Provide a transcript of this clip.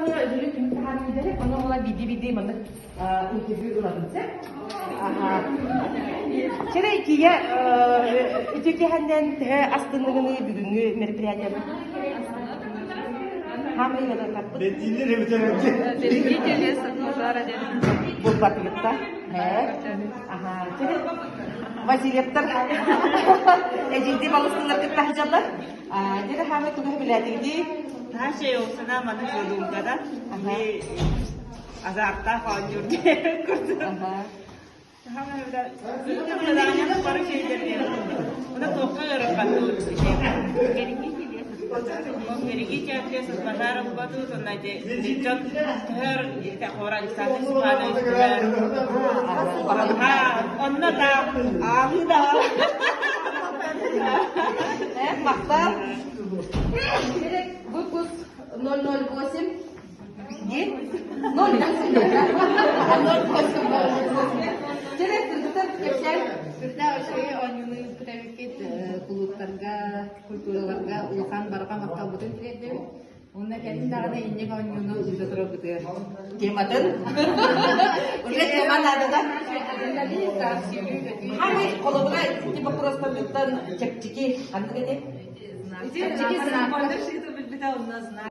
даҕаны жюри түмүк таһаарыы дэрик, онно була биирдии-биирдии маннык интервью ылабын сэ. Чэрэ иккигэ үтүө киэһэннэн төһө астынныгыный бүгүҥҥү мероприятиябыт? Хаамай ыарырҕаппыт. Булбатыгытта. Васильевтар эдьиийдии балыстылар кытта сылдьаллар. Дьэ хаамай тугу билээтигитий? Таһа олсана маны задумкада. Азартаах оонньуур диэн курдук. Бары Она туохха ыарырҕаттыбыт. Берегите отец от пожара убатут, он дьон төһөр хора Александр Степанович төһөр. Онно да ааҕыы да. Махтал. Выпуск 008. Дии? 08. 08 Чэрэ, кыргыттар кэпсээн. Сүрдээх үчүгэй оонньууну ыыппыт эбиккит кулууптарга, культураларга улахан барҕа махталбытын тириэрдэбит. Уонна кэлин даҕаны инник оонньууну ыыта турарбытыгар. Тематын. Уже тема наадата. Хами холобура ити боппуруостаргыттан чэпчэки ханнык этэй? Чэпчэки знак.